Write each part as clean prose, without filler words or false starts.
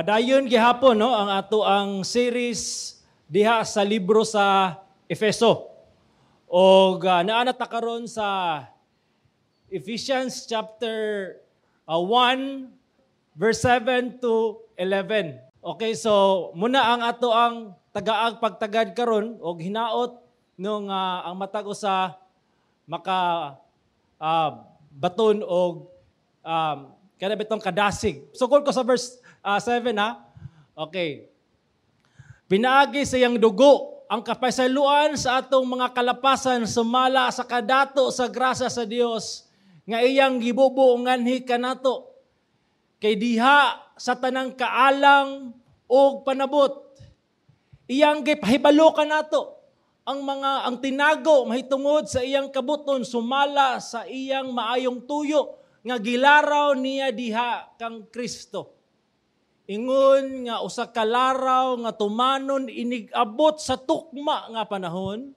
Padayon gihapon, no, ang ato ang series diha sa libro sa Efeso. Og naa na ta karon sa Ephesians chapter 1 verse 7 to 11. Okay, so muna ang ato ang tagaag pagtagad karon og hinaot nung ang matag usa maka baton og kana bitong kadasig. Sukol ko sa verse 7 ha. Okay. Pinaagi sa iyang dugo ang kapasayloan sa atong mga kalapasan sumala sa kadato sa grasya sa Dios nga iyang gibubo nganhi kanato. Kay diha sa tanang kaalam ug panabot, iyang gipahibalo kanato ang tinago mahitungod sa iyang kabuton sumala sa iyang maayong tuyo nga gilaraw niya diha kang Kristo. Ingon nga usa ka laraw nga tumanon inig-abot sa tukma nga panahon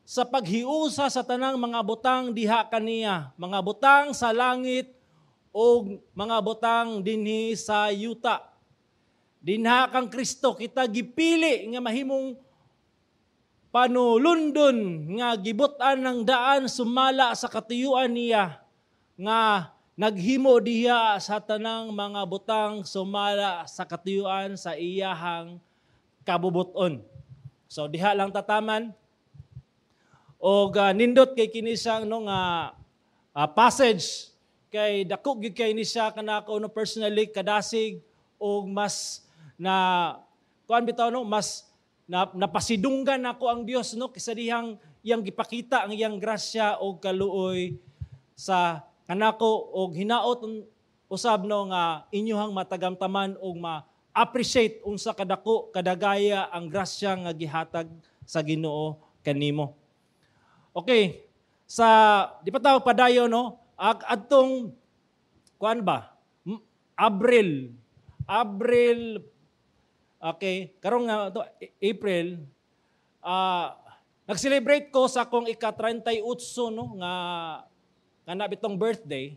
sa paghiusa sa tanang mga butang diha kaniya, mga butang sa langit o mga butang dinhi sa yuta. Dinha kang Kristo kita gipili nga mahimong panulundon nga gibutan ng daan sumala sa katuyuan niya nga naghimo diha sa tanang mga butang sumala sa katuyuan sa iyahang kabubuton. So diha lang tataman og nindot kay kini siyang, no, nga passage kay dako gyud kay ni siya kanako, no, personally kadasig og mas na kuan bitaw, no, mas na, napasidunggan nako ang Dios, no, kaysa dihang iyang gipakita ang iyang grasya og kaluoy sa kanako og hinaot usab, no, nga inyohang matagamtaman og ma-appreciate unsa kadako kadagaya ang grasya nga gihatag sa Ginoo kanimo. Okay, sa di pa tawo padayon, no, adtong kuan ba? Abril. Abril, okay, karon nga to April, nag-celebrate ko sa akong ika-38, no, nga kana bitong birthday.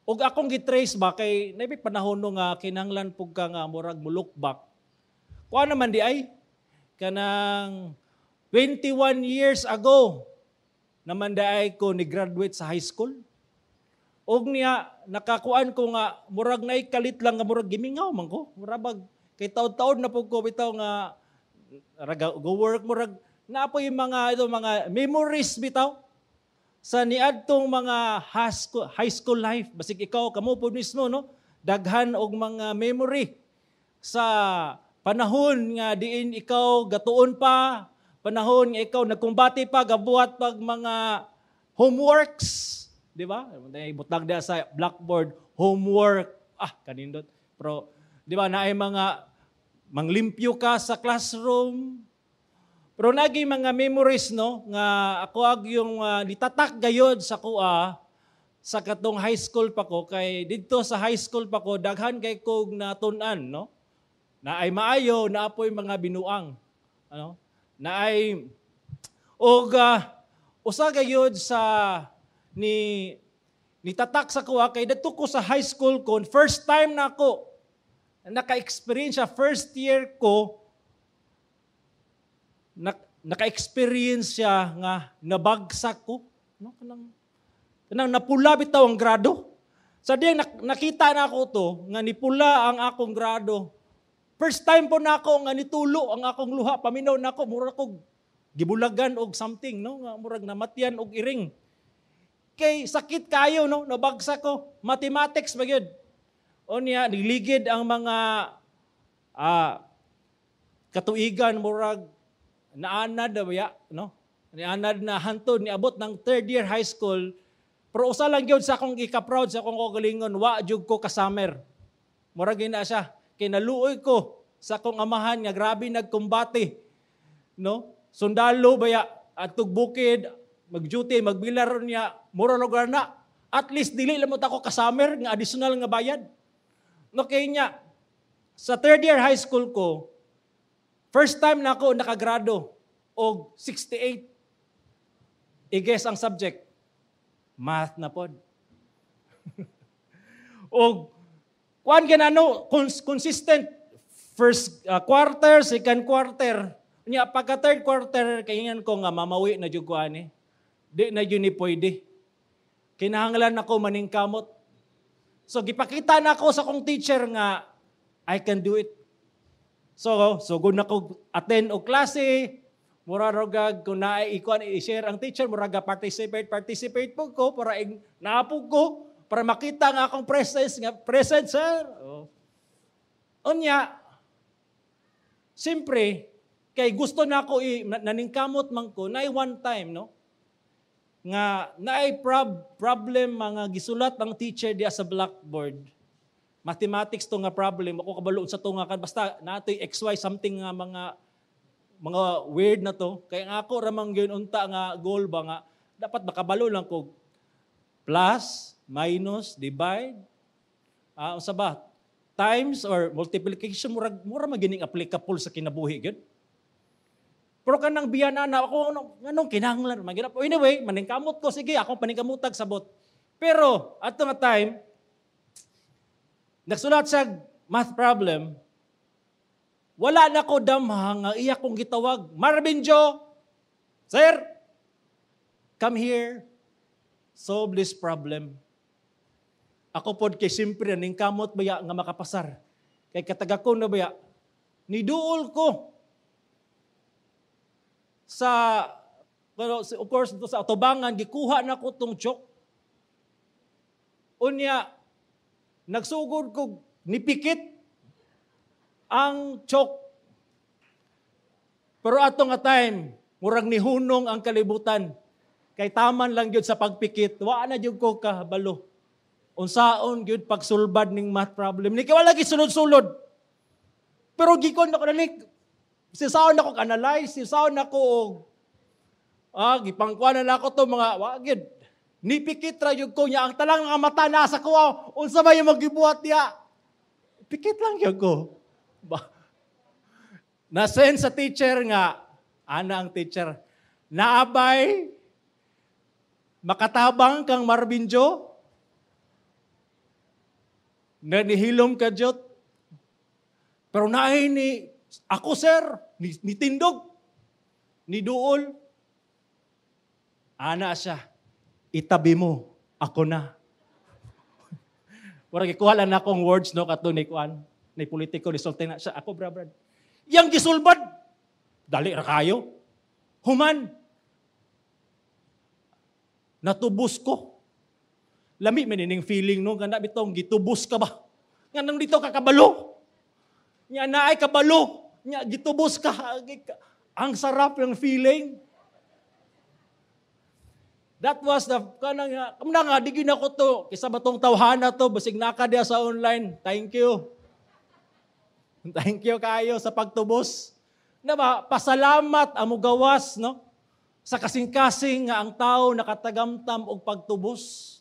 Ug akong gitrace ba kay nabi panahon, no, nga kinahanglan pug ka nga murag mo-look back. Kuan naman di ay kanang 21 years ago naman di ay ko ni graduate sa high school. Og niya nakakuan ko nga murag nay kalit lang nga murag gimingaw man ko. Murag bag kay taod-taod na pug ko bitaw nga go work, murag naa poy mga ito mga memories bitaw sa niadtong mga high school life. Basig ikaw kamo po mismo, no, daghan og mga memory sa panahon nga diin ikaw gatuon pa, panahon nga ikaw nagkumbati pa, gabuhat pag mga homeworks, di ba? Butang diya sa blackboard, homework. Ah, kanindot. Pero di ba naay mga manglimpyo ka sa classroom? Pero nagi mga memories, no, nga ako ag yung nitatak gayod sa kuha sa katong high school pa ko, kay didto sa high school pa ko daghan kay kog natun-an, no. Na ay maayo, naapoy mga binuang. Ano? Na ay og usa gayod sa ni nitatak sa kuha kay didto ko sa high school ko, first time na ako naka-experience siya, first year ko naka-experience siya nga nabagsak ko, no, kanang napula bitaw ang grado. Sa diyang nakita na ako to nga nipula ang akong grado. First time po na ako nga nitulo ang akong luha, paminaw na ako, murag kog gibulagan og something, no, nga murag namatyan og iring. Kay sakit kayo, no, nabagsak ko. Mathematics ba gyud. O niya niligid ang mga katuigan, murag naanad na baya, no? Nianad na hantod niabot ng third year high school. Pero usa lang gyud sa akong ika-proud sa akong kaugalingon, wa jud ko ka-summer. Murag na siya. Kay naluoy ko sa akong amahan nga grabe nagkumbate. No? Sundalo baya adtog bukid, mag-duty, magbilar niya, mura lugar na. At least dili lang mo ta ko ka-summer nga additional nga bayad. No, kay niya sa third year high school ko, first time na ako nakagrado og 68. I-guess ang subject. Math na pod. Og kuan ganano, consistent. First quarter, second quarter. Nya pagka third quarter, kaingan ko nga mamawi na jud ko ani. Di na jud ni pwede. Kinahanglan ako maningkamot. So gipakita na ako sa akong teacher nga I can do it. So, sugod na ko attend og klase, mura rogag kung naay ikuan i-share ang teacher, mura ga participate, participate po ko para naapog ko para makita nga akong presence nga present, sir. Oh. Unya, siyempre, kay gusto na ako naningkamot man ko, naay one time, no? Nga naay problem mga gisulat ang teacher diya sa blackboard. Mathematics to nga problem, ako kabalo sa to nga kan basta natoy XY something nga mga weird na to. Kaya nga ako ramang gyud unta nga goal ba nga dapat makabalo lang ko plus, minus, divide, unsa ba? Times or multiplication, murag mura magining applicable sa kinabuhi gyud. Pero kanang biyan na ako nganong kinahanglan man gyud. Anyway, maningkamot ko, sige, akong paningkamutag sabot. Pero ato nga time nagsulat siya math problem, wala na ko damha nga iya kong gitawag, "Marvin Joe, sir, come here, solve this problem." Ako pod kay siyempre ningkamot baya nga makapasar. Kay kataga ko na baya, niduol ko sa, well, of course, dito sa atubangan, gikuha na ko tong chalk. Unya, nagsugod ko, nipikit ang chalk. Pero ato nga time, murag nihunong ang kalibutan. Kay taman lang gyud sa pagpikit, wa na gyud ko kabalo unsaon gyud pagsulbad ning math problem. Ni kay wala gyud sulod-sulod. Pero gikon ako dali, sisaon ako analyze, sisaon ako og gipangkuan na nako to mga wa gyud. Nipikit ra gyud ko niya ang talang nga mata nasa ko. Unsa ba yung magibuhat diya? Pikit lang gyud ko. Ba. Na-send sa teacher nga ana ang teacher. "Naabay makatabang kang Marvin Joe? Na nihilom ka jot?" Pero naay ni ako, sir, ni tindog, ni duol. Ana siya, "Itabi mo, ako na." Murag ikuha lang na akong words, no, kato ni kuan, ni politiko ni sulti na siya, ako bra brad. Yang gisulbad, dali ra kayo. Human, natubos ko. Lami man ining feeling, no, ganda bitong gitubos ka ba? Nga nang dito ka kabalo. Nya naay kabalo, nya gitubos ka. Ang sarap yung feeling. That was the kanang kamna nga di gyud nako to kaysa batong tawhana to, basig naka diya sa online. Thank you. Thank you kayo sa pagtubos. Na ba, pasalamat ang mugawas, no? Sa kasing-kasing nga ang tao nakatagamtam og pagtubos.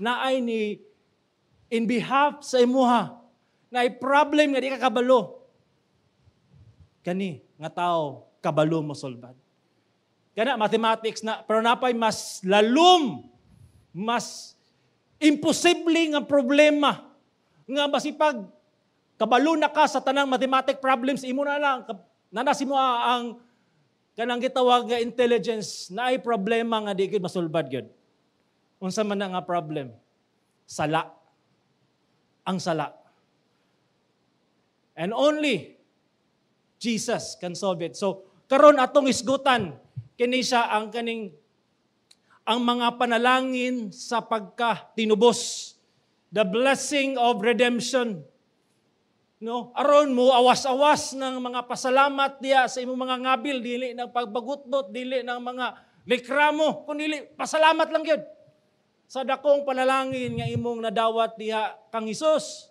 Naay ni in behalf sa imuha. Naay problem nga di ka kabalo. Kani nga tao kabalo mo solbad. Kana mathematics na, pero napay mas lalom, mas imposible nga problema nga basipag kabalo na ka sa tanang mathematic problems, imo na lang nanasi mo ang kanang gitawag nga intelligence, naay problema nga di gyud masulbad gyud. Unsa man na nga problem? Sala. Ang sala. And only Jesus can solve it. So karon atong isgutan kini siya ang kaning ang mga panalangin sa pagka tinubos. The blessing of redemption. No? Aron mo awas-awas ng mga pasalamat diya sa imong mga ngabil, dili ng pagbagutbot, dili ng mga reklamo, kun dili pasalamat lang gyud sa dakong panalangin nga imong nadawat diha kang Hesus.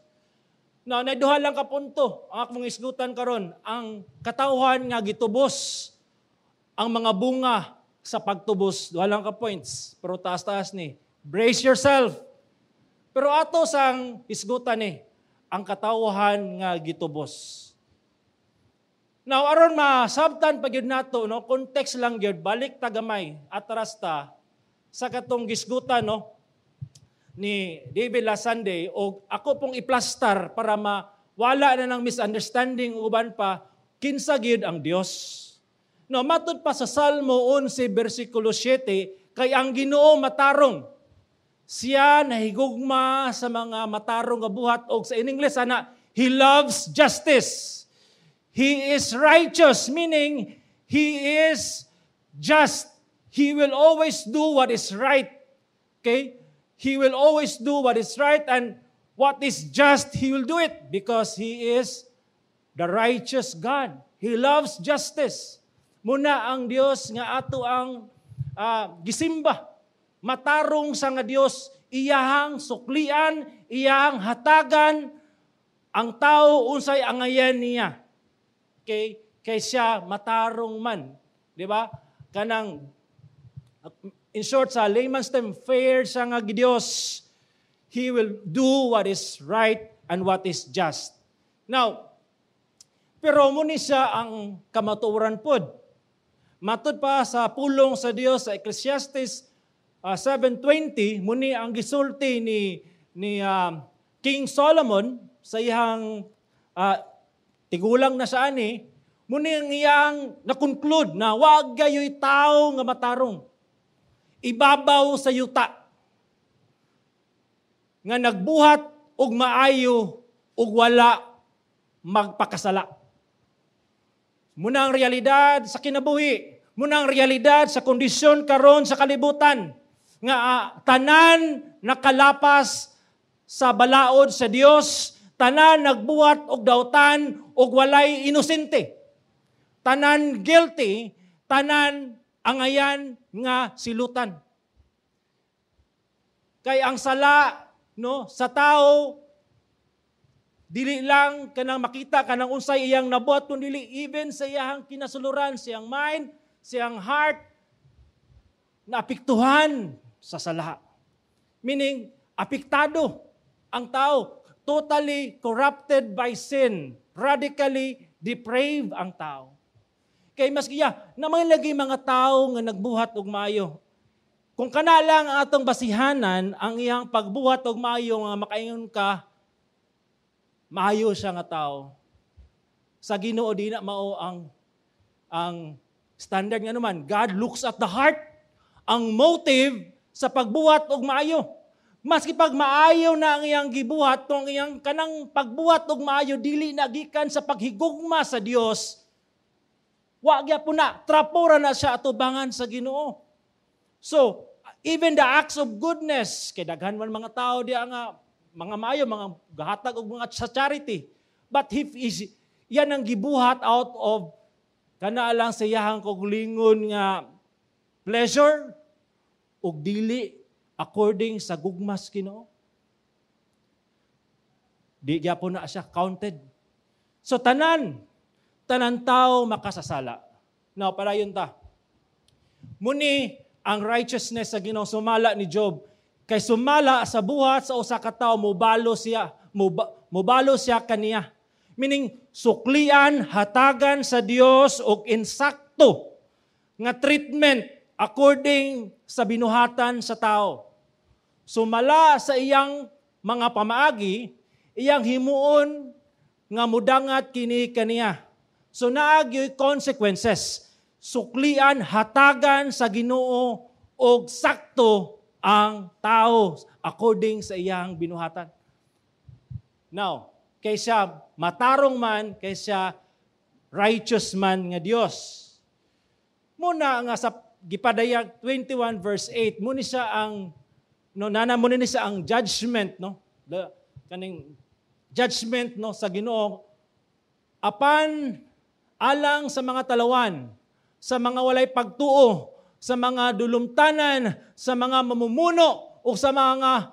Now, duha lang ka punto ang akong isgutan karon, ang katawhan nga gitubos, ang mga bunga sa pagtubos. Duha lang ka points, pero taas-taas ni. Brace yourself. Pero ato sang isgutan ni ang katawhan nga gitubos. Now, aron masabtan pa gyud nato, no, context lang gyud, balik ta gamay, atras ta sa katong gisgutan, no, ni David last Sunday, o ako pong iplastar para ma Wala na nang misunderstanding uban pa kinsa gyud ang Dios. No, matud pa sa Salmo 11 bersikulo 7, kay ang Ginoo matarong. Siya nahigugma sa mga matarong nga buhat, og sa in English ana, He loves justice. He is righteous, meaning He is just. He will always do what is right. Okay? He will always do what is right and what is just, He will do it because He is the righteous God. He loves justice. Muna ang Dios nga ato ang gisimba. Matarong sa nga Dios, iyahang suklian, iyahang hatagan ang tao unsay angayan niya. Okay? Kay siya matarong man. Di ba? Kanang, in short, sa layman's term, fair siya nga Dios. He will do what is right and what is just. Now, pero muni siya ang kamatuoran pod. Matud pa sa pulong sa Dios sa Ecclesiastes 7:20, muni ang gisulti ni King Solomon sa iyang tigulang na siya ani, muni ang iyang na-conclude na wag gayoy tao nga matarong ibabaw sa yuta nga nagbuhat og maayo ug wala magpakasala. Muna ang realidad sa kinabuhi, muna ang realidad sa kondisyon karon sa kalibutan nga tanan nakalapas sa balaod sa Dios, tanan nagbuhat og dautan ug walay inosente. Tanan guilty, tanan angayan nga silutan. Kay ang sala, no, sa tao dili lang kanang makita kanang unsay iyang nabuhat, kun dili even sa iyang kinasuluran, siyang mind, siyang heart naapektuhan sa sala. Meaning, apektado ang tao, totally corrupted by sin, radically depraved ang tao. Kay maski ya, na may lagi mga tao nga nagbuhat og maayo. Kung kana lang ang atong basihanan, ang iyang pagbuhat og maayo nga makaingon ka, maayo siya nga tao. Sa Ginoo di na mao ang standard nga naman. God looks at the heart, ang motive sa pagbuhat og maayo. Maski pag maayo na ang iyang gibuhat, kung iyang kanang pagbuhat og maayo dili na gikan sa paghigugma sa Dios, wa gyapon na, trapora na siya atubangan sa Ginoo. So, even the acts of goodness, kay daghan man mga tao diya nga mga maayo, mga gahatag og mga sa charity. But if is yan ang gibuhat out of kana lang sa iyahang kaugalingon nga pleasure ug dili according sa gugmas Ginoo, di gyapon na siya counted. So tanan tao makasasala. Now, padayon ta. Muni ang righteousness sa Ginoo sumala ni Job. Kay sumala sa buhat sa usa ka tawo, mubalo siya, mubalo siya kaniya. Meaning suklian, hatagan sa Dios og insakto nga treatment according sa binuhatan sa tao. Sumala sa iyang mga pamaagi, iyang himuon nga mudangat kini kaniya. So naa gyoy consequences. Suklian, hatagan sa Ginoo og sakto ang tao according sa iyang binuhatan. Now, kay siya matarong man, kay siya righteous man nga Dios. Muna nga sa gipadayag 21 verse 8, muni siya ang no nana muni ni siya ang judgment, no, the kaning judgment, no, sa Ginoo apan alang sa mga talawan, sa mga walay pagtuo, sa mga dulumtanan, sa mga mamumuno o sa mga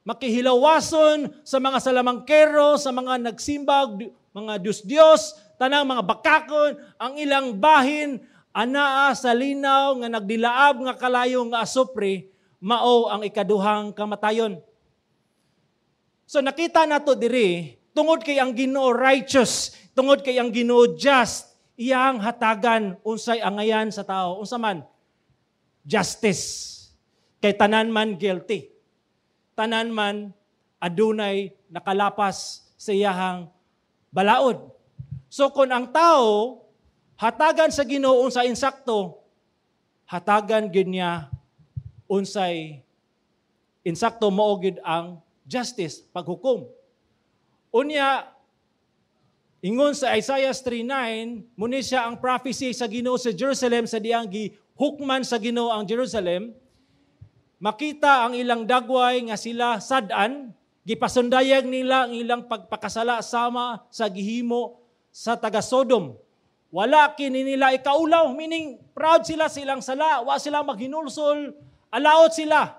makihilawason, sa mga salamangkero, sa mga nagsimbag, mga Diyos-Diyos, tanang mga bakakon, ang ilang bahin anaa sa linaw nga nagdilaab nga kalayo nga asupre, mao ang ikaduhang kamatayon. So nakita nato diri, tungod kay ang Ginoo righteous, tungod kay ang Ginoo just, iyang hatagan unsay angayan sa tao. Unsa man? Justice. Kay tanan man guilty. Tanan man adunay nakalapas sa iyahang balaod. So kung ang tao hatagan sa Ginoo unsa insakto, hatagan gyud niya unsay insakto, mao gyud ang justice, paghukom. Unya, ingon sa Isaiah 3:9, muni siya ang prophecy sa Ginoo sa Jerusalem sa diyang gihukman sa Ginoo ang Jerusalem. Makita ang ilang dagway nga sila sad-an, gipasundayag nila ang ilang pagpakasala sama sa gihimo sa taga Sodom. Wala kini nila ikaulaw, meaning proud sila sa ilang sala, wa sila maghinulsol, alaot sila.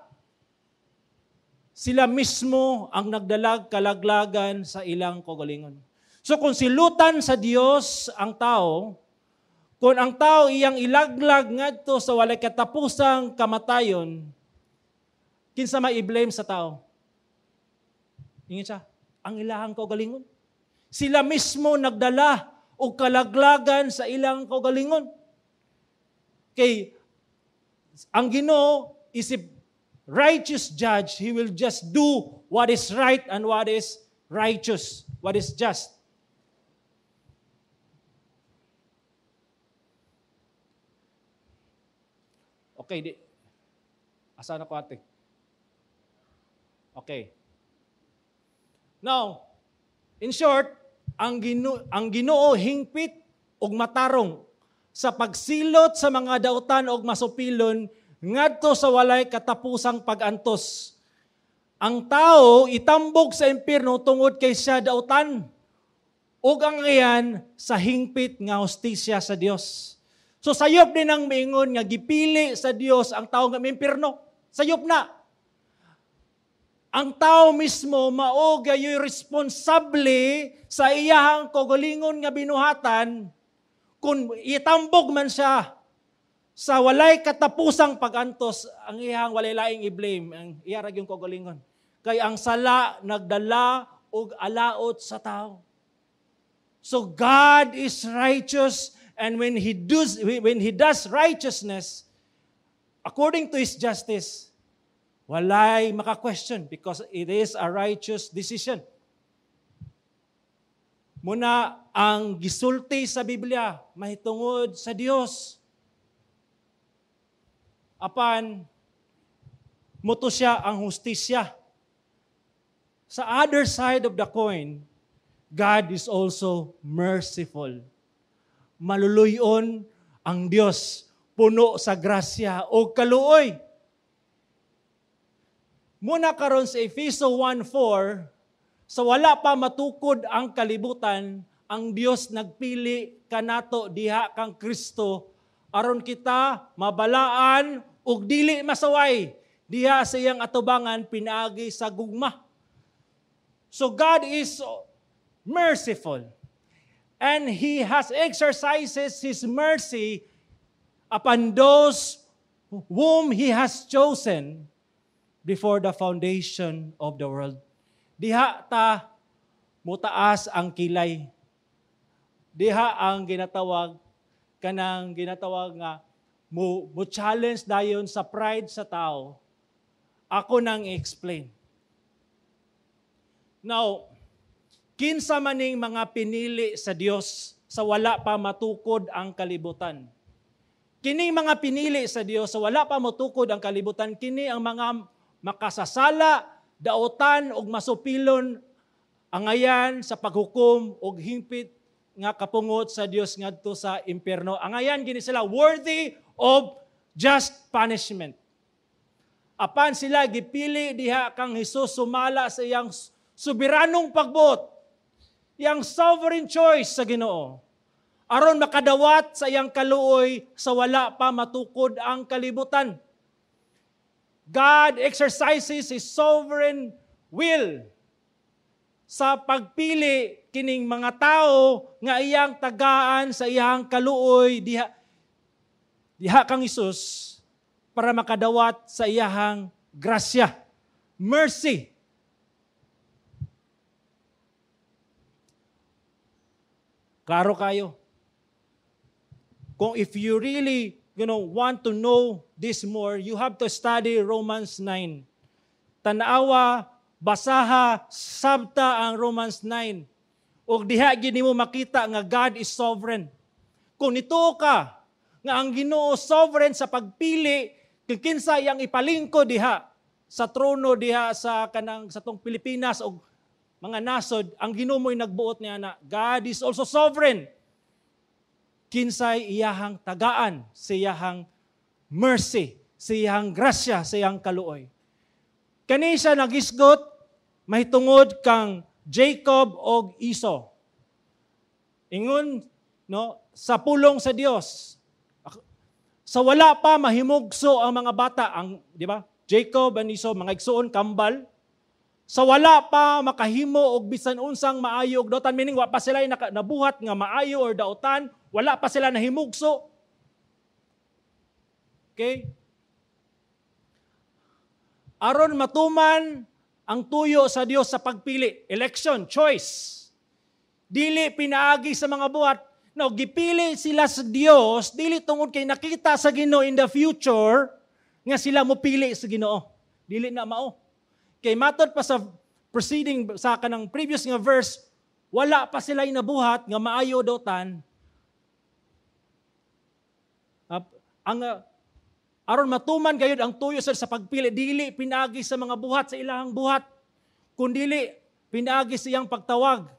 Sila mismo ang nagdalag kalaglagan sa ilang kaugalingon. So kung silutan sa Dios ang tao, kung ang tao iyang ilaglag ngadto sa walay katapusang kamatayon, kinsa may i-blame sa tao? Ingon siya, ang ilahang kaugalingon. Sila mismo nagdala og kalaglagan sa ilang kaugalingon. Kay ang Ginoo is a righteous judge. He will just do what is right and what is righteous, what is just. Okay, di. Asa na ko, ate? Okay. Now, in short, ang Ginoo hingpit og matarong sa pagsilot sa mga dautan og masupilon ngadto sa walay katapusang pagantos. Ang tao itambog sa impierno tungod kay siya dautan ug ang ngayan sa hingpit nga hustisya sa Dios. So sayop din ang miingon nga gipili sa Dios ang tao nga miimpierno. Sayop na. Ang tao mismo mao gayoy responsable sa iyahang kaugalingon nga binuhatan kung itambog man siya sa walay katapusang pagantos, ang iyahang walay laing i-blame, ang iya ra gyud kaugalingon. Kay ang sala nagdala og alaot sa tao. So God is righteous, and when He does righteousness according to His justice, walay maka-question because it is a righteous decision. Muna ang gisulti sa Biblia mahitungod sa Dios. Apan muto siya ang hustisya. Sa other side of the coin, God is also merciful. Maluluyon ang Dios, puno sa grasya o kaluoy. Muna karon sa Efeso 1:4, sa wala pa matukod ang kalibutan, ang Dios nagpili kanato diha kang Kristo aron kita mabalaan ug dili masaway diha sa iyang atubangan pinaagi sa gugma. So God is merciful, and He has exercises His mercy upon those whom He has chosen before the foundation of the world. Diha ta mutaas ang kilay. Diha ang ginatawag kanang ginatawag nga mo challenge dayon sa pride sa tao. Ako nang i-explain. Now, kinsa maning mga pinili sa Dios sa wala pa matukod ang kalibutan? Kini mga pinili sa Dios sa wala pa matukod ang kalibutan, kini ang mga makasasala, dautan ug masupilon angayan sa paghukom ug hingpit nga kapungot sa Dios ngadto sa impierno. Angayan gini sila worthy of just punishment. Apan sila gipili diha kang Hesus sumala sa iyang soberanong pagbuot, iyang sovereign choice sa Ginoo, aron makadawat sa iyang kaluoy sa wala pa matukod ang kalibutan. God exercises His sovereign will sa pagpili kining mga tao nga iyang tagaan sa iyang kaluoy diha diha kang Hesus para makadawat sa iyahang grasya, mercy. Klaro kayo. Kung if you really want to know this more, you have to study Romans 9. Tanawa, basaha, sabta ang Romans 9. Ug diha gyud nimo makita nga God is sovereign. Kung nituo ka nga ang Ginoo sovereign sa pagpili kung kinsa iyang ipalingkod diha sa trono diha sa kanang sa tong Pilipinas og mga nasod, ang Ginoo mo'y nagbuot niya na God is also sovereign. Kinsay iyahang tagaan, siyahang mercy, siyahang grasya, siyang kaluoy. Kani siya nagisgot mahitungod kang Jacob og Esau. Ingon, no, sa pulong sa Dios, sa wala pa mahimugso ang mga bata, ang, di ba? Jacob and Esau, mga igsuon, kambal. Sa wala pa makahimo og bisan unsang maayo og dautan, meaning wa pa sila nabuhat nga maayo or dautan, wala pa sila nahimugso. Okay? Aron matuman ang tuyo sa Dios sa pagpili, election, choice. Dili pinaagi sa mga buhat. No, gipili sila sa Dios dili tungod kay nakita sa Ginoo in the future nga sila mopili sa Ginoo. Dili na mao. Kay matod pa sa preceding, sa kanang previous nga verse, wala pa sila nabuhat nga maayo dautan. Ang aron matuman gayud ang tuyo sa pagpili, dili pinaagi sa mga buhat, sa ilahang buhat, kundili pinaagi sa iyang pagtawag.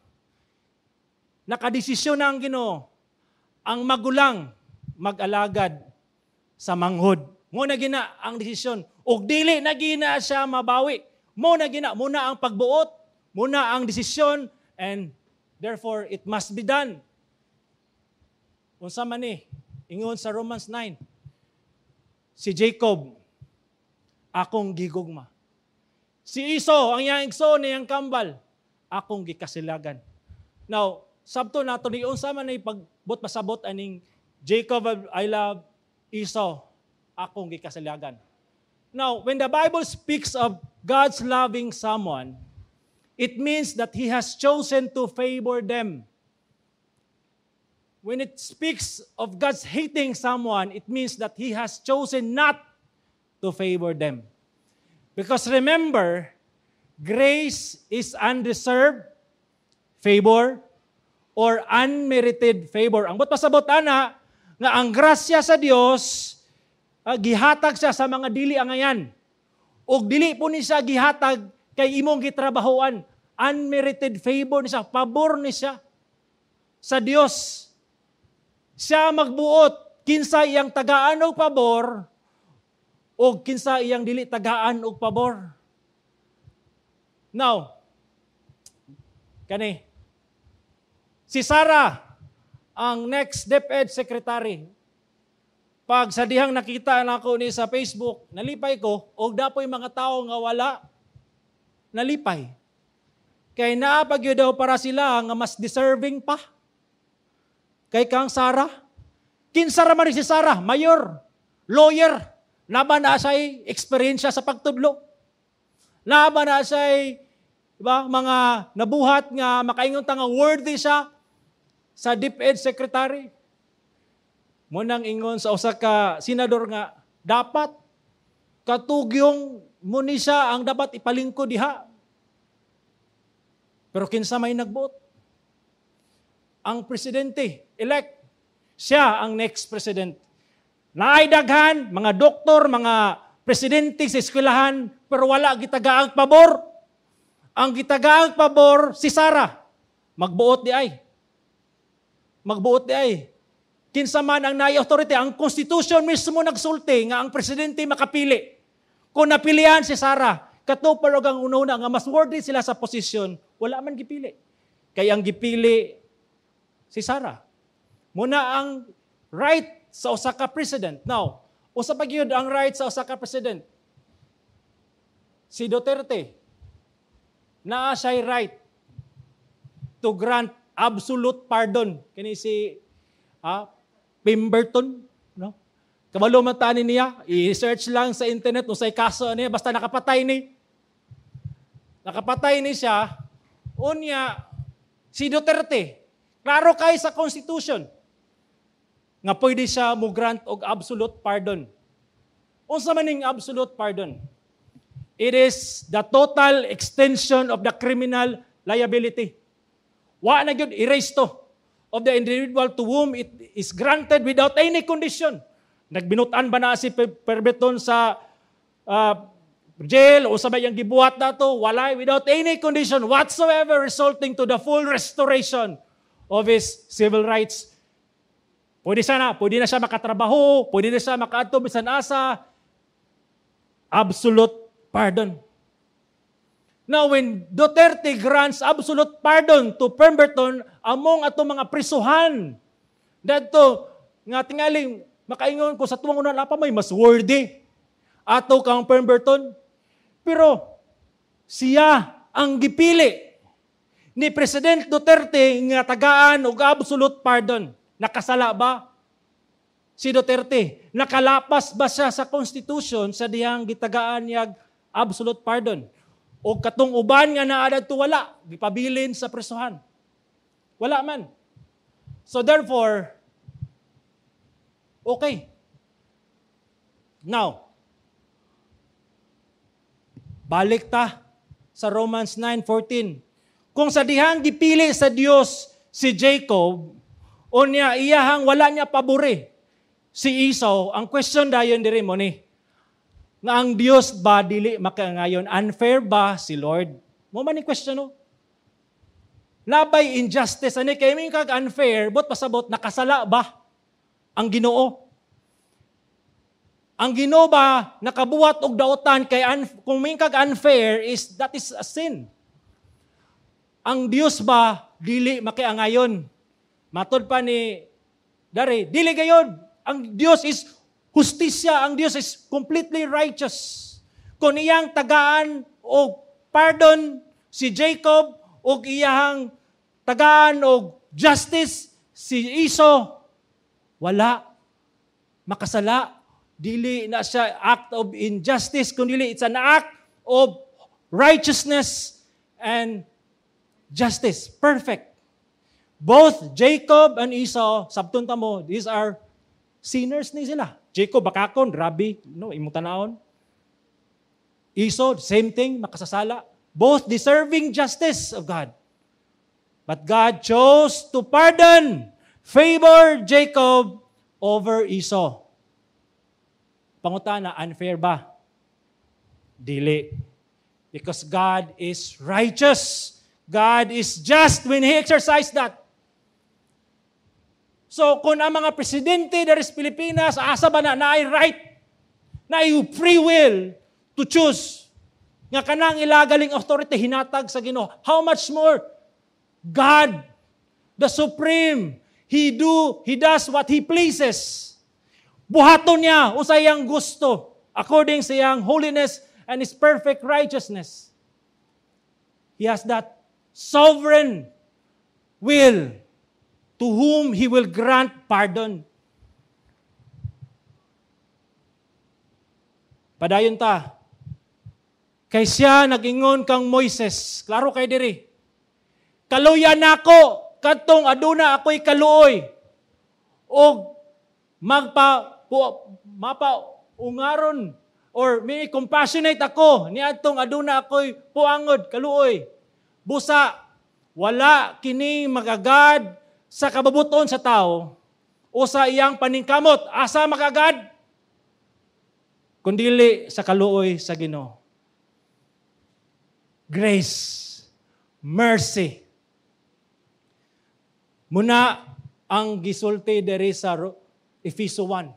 Nakadesisyon na ang Ginoo, ang magulang mag-alagad sa manghod. Mo na gina ang desisyon. Ug dili na gina siya mabawi. Mo na gina, mo na ang pagbuot, mo na ang desisyon, and therefore it must be done. Unsa man ni? Ingon sa Romans 9, si Jacob, akong gigugma. Si Esau, ang iyang igsoon, iyang kambal, akong gikasilagan. Now, sabto nato ni unsa man ni pagbot pasabot aning "Jacob I love, Esau akong gikasilagan"? Now, when the Bible speaks of God's loving someone, it means that He has chosen to favor them. When it speaks of God's hating someone, it means that He has chosen not to favor them. Because remember, grace is undeserved favor or unmerited favor. Ang buot pasabot ana, nga ang grasya sa Dios gihatag siya sa mga dili angayan. Og dili po ni siya gihatag kay imong gitrabahoan. Unmerited favor ni siya, pabor ni siya sa Dios. Siya magbuot kinsa iyang tagaan og pabor o kinsa iyang dili tagaan og pabor. Now, kani si Sarah ang next DepEd secretary. Pag sa dihang nakita nako ni sa Facebook, nalipay ko, og dapoy mga tao nga wala nalipay. Kay naa pa gyud daw para sila nga mas deserving pa kay kang Sarah. Kinsa ra man ni si Sarah? Mayor, lawyer, naba na siya'y eksperyensya sa pagtudlo. Naba na siya'y, diba, mga nabuhat nga makaingon ta nga worthy siya sa DepEd secretary. Munang ingon sa usa ka senador nga dapat katugyong mo ni siya ang dapat ipalingkod diha. Pero kinsa may nagbuot? Ang presidente elect. Siya ang next president. Naay daghan mga doktor, mga presidente sa eskwelahan, pero wala gitagaang pabor. Ang gitagaang pabor si Sarah. Magbuot di ay. Magbuot di ay. Kinsa man ang naay authority, ang constitution mismo nagsulti nga ang presidente makapili. Kung napilian si Sarah, kato pa ang una nga mas worthy sila sa posisyon, wala man gipili. Kay ang gipili si Sarah. Muna ang right sa usa ka president. Now, usa pa gyud ang right sa usa ka president. Si Duterte, naa siya'y right to grant absolute pardon. Kini si Pemberton, no? Kabalo man tani niya, i-search lang sa internet unsay kaso niya, basta nakapatay ni. Nakapatay ni siya, unya si Duterte, klaro kay sa Constitution nga pwede siya mo grant og absolute pardon. Unsa man ning absolute pardon? It is the total extension of the criminal liability. Wa na gyud, erase to of the individual to whom it is granted without any condition. Nagbinutan ba na si Pemberton sa jail o sa iyang gibuhat nato? Walay, without any condition whatsoever, resulting to the full restoration of his civil rights. Pwede na siya makatrabaho, pwede na siya makaadto bisan asa. Absolute pardon. Now, when Duterte grants absolute pardon to Pemberton among ato mga prisuhan, dadto nga tingaling makaingon ko sa tuwang una pa may mas worthy ato kang Pemberton. Pero siya ang gipili ni President Duterte nga tagaan og absolute pardon. Nakasala ba si Duterte? Nakalapas ba siya sa Constitution sa dihang gitagaan niyag absolute pardon? O katong uban nga naa dadto, wala, gipabilin sa presuhan? Wala man. So therefore, okay. Now, balik ta sa Romans 9:14. Kung sa dihang gipili sa Dios si Jacob, unya iyahang wala niya pabore si Esau, ang question dayon diri mo ni, nga ang Dios ba dili makaangayon? Unfair ba si Lord? Mo man ni question, no? Labay injustice ani kay may kag unfair, but pasabot nakasala ba ang Ginoo? Ang Ginoo ba nakabuhat og dautan kay kung may kag unfair is that is a sin? Ang Dios ba dili makiangayon? Matod pa ni dari, dili gayod. Ang Dios is hustisya, ang Dios is completely righteous. Kung iyang tagaan og pardon si Jacob og iyang tagaan og justice si Esau, wala makasala. Dili na siya act of injustice, kundi it's an act of righteousness and justice. Perfect. Both Jacob and Esau, sabton ta mo, these are sinners ni sila. Jacob, bakakon, rabi, no, imong tanawon. Esau, same thing, makasasala. Both deserving justice of God. But God chose to pardon, favor Jacob over Esau. Pangutana, unfair ba? Dili. Because God is righteous. God is just when He exercised that. So, kung ang mga presidente diri sa Pilipinas, asa ba na naay right, naay free will to choose, nga kanang ilagaling authority hinatag sa Ginoo? How much more God, the Supreme, He does what He pleases. Buhaton niya usay iyang gusto according sa iyang holiness and His perfect righteousness. He has that sovereign will to whom He will grant pardon. Padayon ta. Kay siya nag-ingon kang Moises, klaro kay diri. "Kaluya nako kadtong aduna ako'y kaluoy og magpa mapa ungaron or may compassionate ako niadtong aduna ako'y puangod kaluoy." Busa wala kini magagad sa kababuton sa tao o sa iyang paningkamot. Asa makagad? Kundili sa kaluoy sa Ginoo. Grace, mercy. Muna ang gisulti diri sa Efeso 1.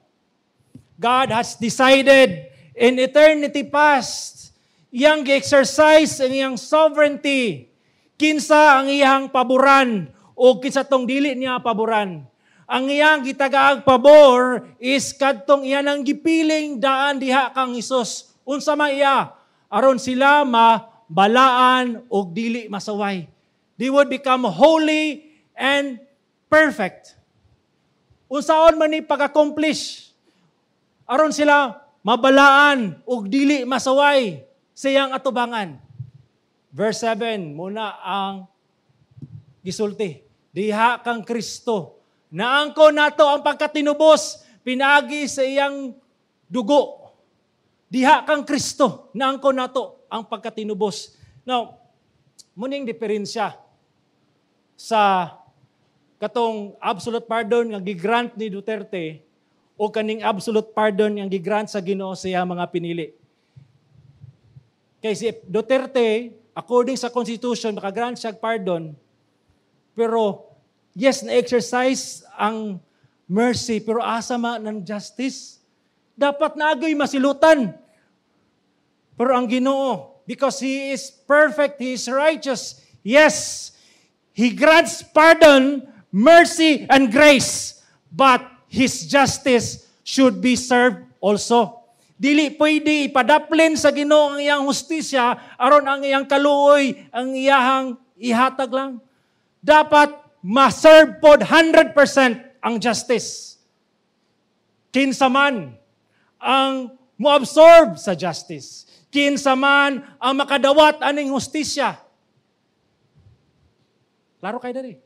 God has decided in eternity past, iyang gi-exercise ang iyang sovereignty, kinsa ang iyang paboran o kinsa tong dili niya paboran. Ang iyang gitagaag pabor is kadtong iya nang gipiling daan diha kang Hesus. Unsa man iya? Aron sila mabalaan og dili masaway. They would become holy and perfect. Unsaon man ni pag-accomplish? Aron sila mabalaan og dili masaway sa iyang atubangan. Verse 7, muna ang gisulti. Diha kang Kristo, naangko nato ang pagkatinubos, pinaagi sa iyang dugo. Diha kang Kristo, naangko nato ang pagkatinubos. Now, muning diferensya. Sa katong absolute pardon nga gigrant ni Duterte o kaning absolute pardon nga gigrant sa Ginoo sa iyang mga pinili. Kay si Duterte, according sa Constitution, makagrant siya pardon, pero yes, na-exercise ang mercy, pero asa man ang justice? Dapat naagoy masilutan. Pero ang Ginoo, because He is perfect, He is righteous, yes, He grants pardon, mercy, and grace, but His justice should be served also. Dili pwede ipadaplin sa Ginoo ang iyang hustisya aron ang iyang kaluoy ang iyahang ihatag lang. Dapat ma-serve pod 100% ang justice. Kinsa man ang mo-absorb sa justice? Kinsa man ang makadawat aning hustisya? Klaro kay diri.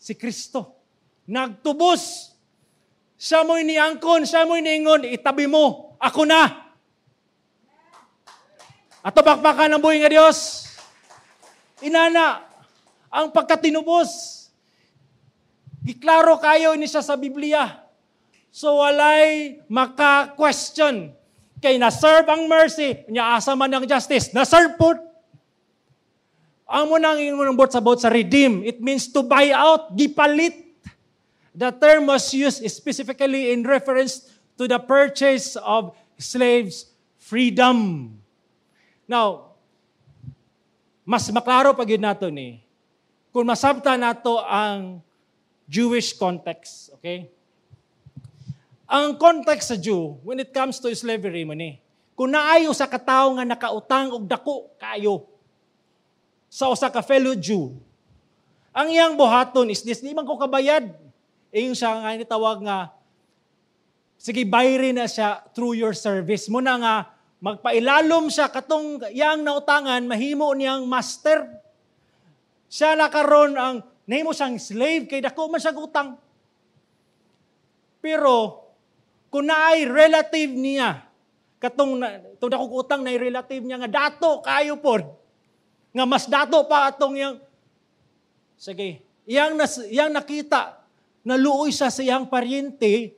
Si Kristo nagtubos. Siya mo'y niangkon, siya mo'y niingon, "Itabi mo, ako na." Ato bakbakan ang buhi nga Dios. Inana, ang pagkatinubos. Giklaro kayo ni siya sa Biblia. So walay maka-question. Kay na-serve ang mercy, nya asa man ang justice? Na-serve po. Ang mo nang ingon sa about sa redeem, it means to buy out, gipalit. The term was used specifically in reference to the purchase of slaves' freedom. Now, mas maklaro pa gyud nato ni kung masabta nato ang Jewish context, okay? Ang context sa Jew, when it comes to slavery mo ni, kung naayo sa katawo nga nakautang og dako kayo sa usa ka fellow Jew, ang iyang buhaton is this, "Di man ko kabayad." Ingon siya nga nitawag nga, "Sige, bayri na siya through your service." Muna nga, magpailalom siya katong iyang nautangan, mahimo niyang master. Siya na karon ang nahimo siyang slave kay dako man siya utang. Pero kung naay relative niya katong itong dako utang, na relative niya nga dato kayo pod, nga mas dato pa atong iyang, sige, iyang nakita naluoy siya sa iyang paryente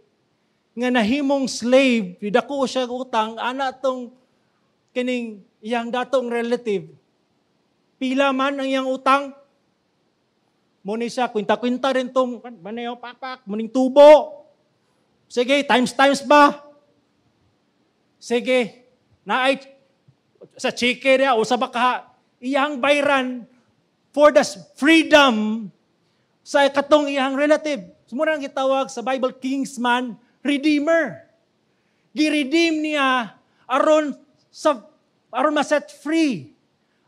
nga nahimong slave, dako siya utang ana tong kining iyang datong relative. Pila man ang iyang utang? Mo ni siya kwinta-kwinta rin tong banayo pakpak muning tubo. Sige, times times ba? Sige, naay sa chike niya o sa baka iyang bayran for the freedom sa katong iyang relative. So, muna ang gitawag sa Bible, kinsman redeemer. Gi-redeem niya aron ma-set free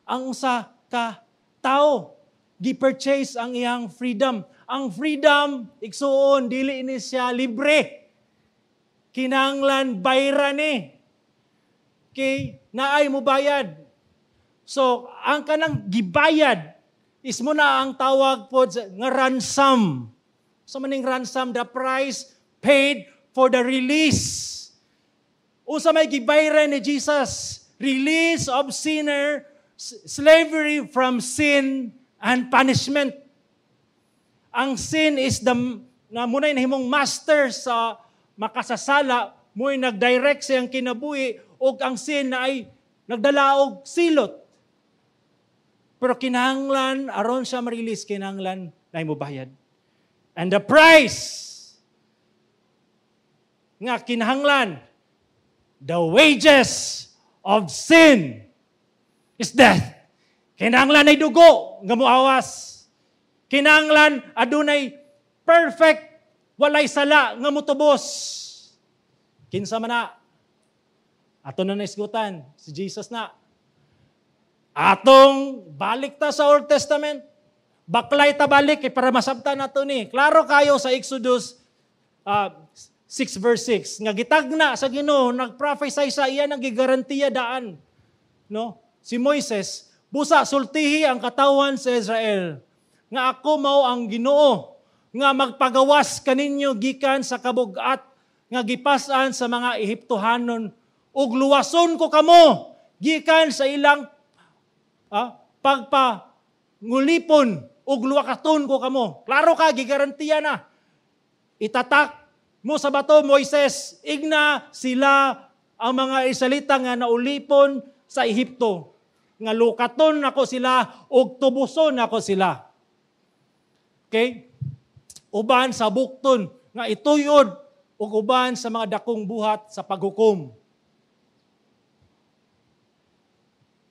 ang usa ka tao. Gi-purchase ang iyang freedom. Ang freedom, igsuon, dili ni siya libre. Kinahanglan bayran ni. Kay naay mo bayad. So, ang kanang gibayad is mo na ang tawag po nga ransom. So maning ransom, the price paid for the release. Unsa may gibayran ni Jesus? Release of sinner, slavery from sin and punishment. Ang sin is the na muna'y nahimong master sa makasasala, mo'y nagdirect sa iyang kinabuhi ug ang sin na ay nagdala og silot. Pero kinahanglan aron siya ma-release, kinahanglan na mo bayad. And the price nga kinahanglan, the wages of sin is death. Kinahanglan ay dugo nga muawas. Kinahanglan adunay perfect, walay sala nga mutubos. Kinsa man na? Ato na naisgutan, si Jesus na. Atong balik ta sa Old Testament. Baklay ta balik kay para masabtan nato ni. Klaro kayo sa Exodus 6 verse 6 nga gitagna sa Ginoo, nagprophesy sa iya, nang gigarantiya daan. No? Si Moises, "Busa sultihi ang katawan sa Israel nga ako mao ang Ginoo nga magpagawas kaninyo gikan sa kabugat nga gipas-an sa mga Ehiptohanon ug luwason ko kamo gikan sa ilang pagpangulipon Ug luwakaton ko kamo. Klaro ka, gigarantiya na. Itatak mo sa bato, Moises, igna sila ang mga Israelita nga naulipon sa Ehipto. Nga lukaton nako sila ug tubuson nako sila. Okay? Uban sa bukton nga ituyod ug uban sa mga dakong buhat sa paghukom.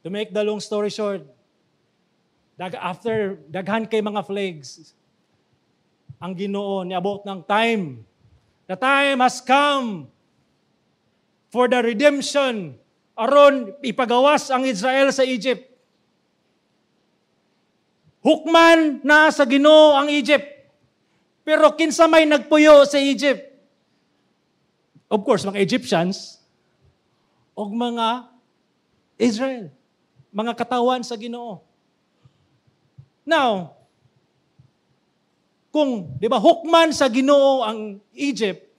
To make the long story short, after daghan kay mga plagues, ang Ginoo niabot ng time. The time has come for the redemption aron ipagawas ang Israel sa Egypt. Hukman na sa Ginoo ang Egypt. Pero kinsa may nagpuyo sa Egypt? Of course, mga Egyptians og mga Israel, mga katawan sa Ginoo. Now, kung, di ba, hukman sa Ginoo ang Egypt,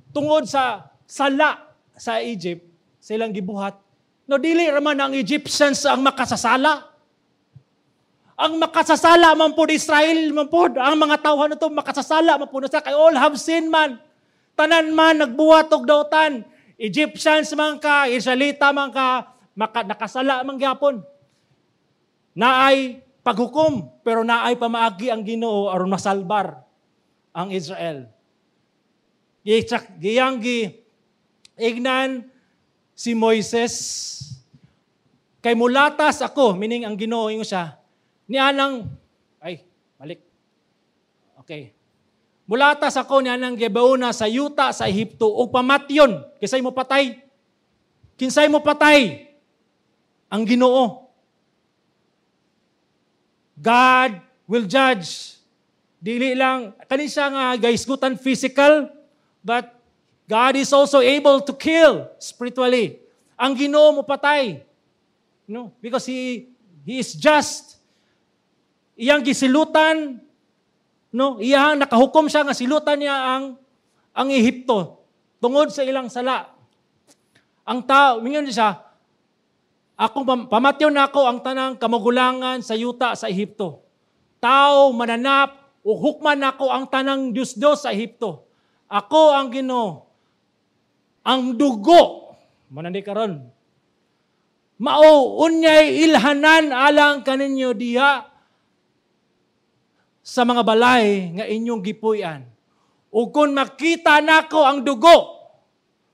tungod sa sala sa Egypt, silang gibuhat, no, dili raman ang Egyptians ang makasasala. Ang makasasala man pod Israel man pod, ang mga tawhan na to makasasala man pod sa kay all have sinned man. Tanan man nagbuhat og dautan. Egyptians man ka, Israelita man ka, nakasala man gyapon. Naay paghukom, pero naay pamaagi ang Ginoo aron masalbar ang Israel. Giyang gi ignan si Moises kay mulatas ako, meaning ang Ginoo ingon siya, nianang ay balik. Okay. Mulatas ako nianang Gebeona sa yuta sa Ehipto ug pamatyon. Kinsay mo patay? Kinsay mo patay? Ang Ginoo. God will judge. Dili lang kani siya nga gaisgutan physical, but God is also able to kill spiritually. Ang Ginoo mo patay. No, because he is just. Iyang gisilutan, no, iyang nakahukom siya nga silutan niya ang Ehipto tungod sa ilang sala. Ang tao, mingon siya, akong pamatyon nako ang tanang kamagulangan sa yuta sa Ehipto. Tao mananap ug hukman nako ang tanang Dios-Dios sa Ehipto. Ako ang Ginoo. Ang dugo manandi karon. Mao unyay ilhanan alang kaninyo diha sa mga balay nga inyong gipuy-an. Ug kun makita nako ang dugo,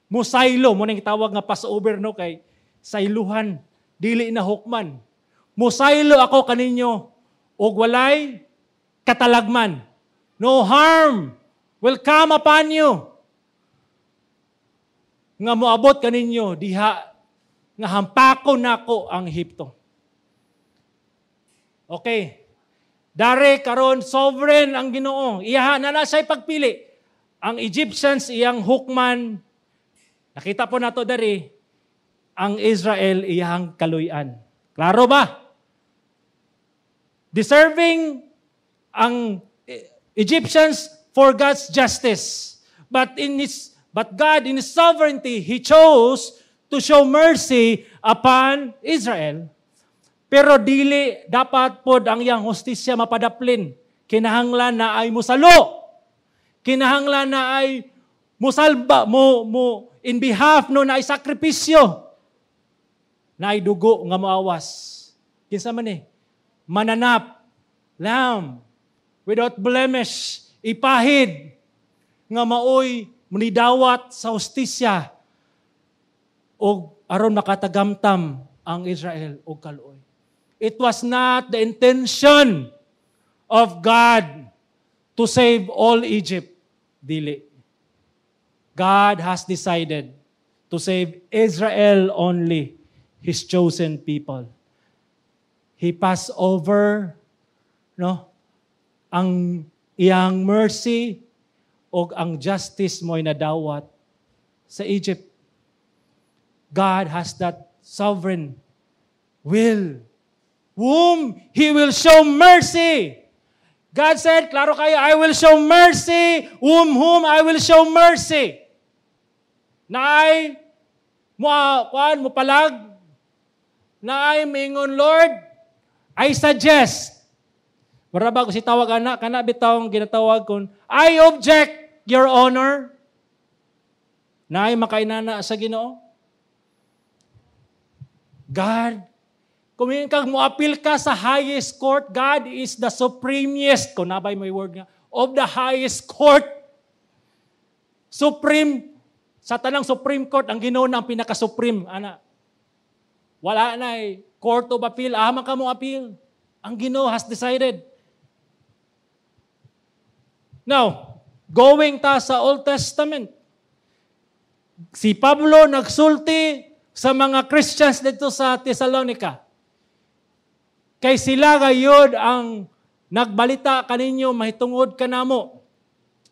musaylo, mo ning tawag nga Passover, no, kay sayluhan, dili na hukman. Musaylo ako kaninyo ug walay katalagman. No harm will come upon you. Nga moabot kaninyo diha nga hampakon nako ang Ehipto. Okay. Dare karon sovereign ang Ginoo. Iyaha na na siya'y pagpili. Ang Egyptians iyang hukman. Nakita po nato dari ang Israel iyang kaluyan. Klaro ba? Deserving ang Egyptians for God's justice. But God in His sovereignty, He chose to show mercy upon Israel. Pero dili dapat pod ang iyang hustisya mapadaplin. Kinahanglan na ay musalo. Kinahanglan na ay musalba mo in behalf no na ay sakripisyo. Na ay dugo nga moawas. Kinsa man ni? Mananap, lamb, without blemish, ipahid, nga maoy munidawat sa hustisya og aron makatagamtam ang Israel og kaluoy. It was not the intention of God to save all Egypt. Dili. God has decided to save Israel only, His chosen people. He passed over, no, ang iyang mercy o ang justice mo'y nadawat sa Egypt. God has that sovereign will, whom He will show mercy. God said, klaro kayo, I will show mercy, whom I will show mercy. Naay mo kuan mo palag, naay mingon, Lord, I suggest Wala ba ko si tawag ana kana bitawng ginatawag kon "I object, Your Honor." Naay makainana sa Ginoo? God, kung kag mo-appeal ka sa highest court, God is the supremest, kung nabay may word nga, of the highest court. Supreme, sa tanang Supreme Court, ang Ginoo na ang pinaka-supreme, ana. Wala na eh. Court of appeal, ah, man ka mo appeal. Ang Ginoo has decided. Now, going ta sa Old Testament, si Pablo nagsulti sa mga Christians dito sa Thessalonica. Kay sila gayod ang nagbalita kaninyo mahitungod kanamo.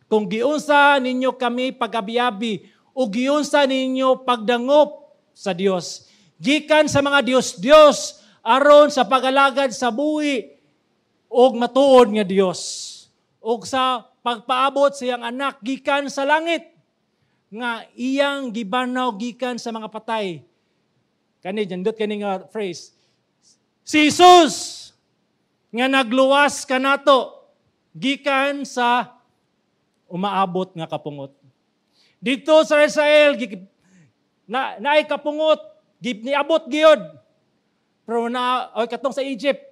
Kung giunsa ninyo kami pagabiabi o giunsa ninyo pagdangop sa Dios gikan sa mga Dios-Dios aron sa pagalagad sa buhi og matuod nga Dios ug sa pagpaabot sa iyang anak gikan sa langit nga iyang gibanaw gikan sa mga patay. Kani jandot kani nga phrase. Si Jesus nga nagluwas kanato gikan sa umaabot nga kapungot. Dito sa Israel na naay kapungot, niabot gyud. Pero na oy katong sa Egypt,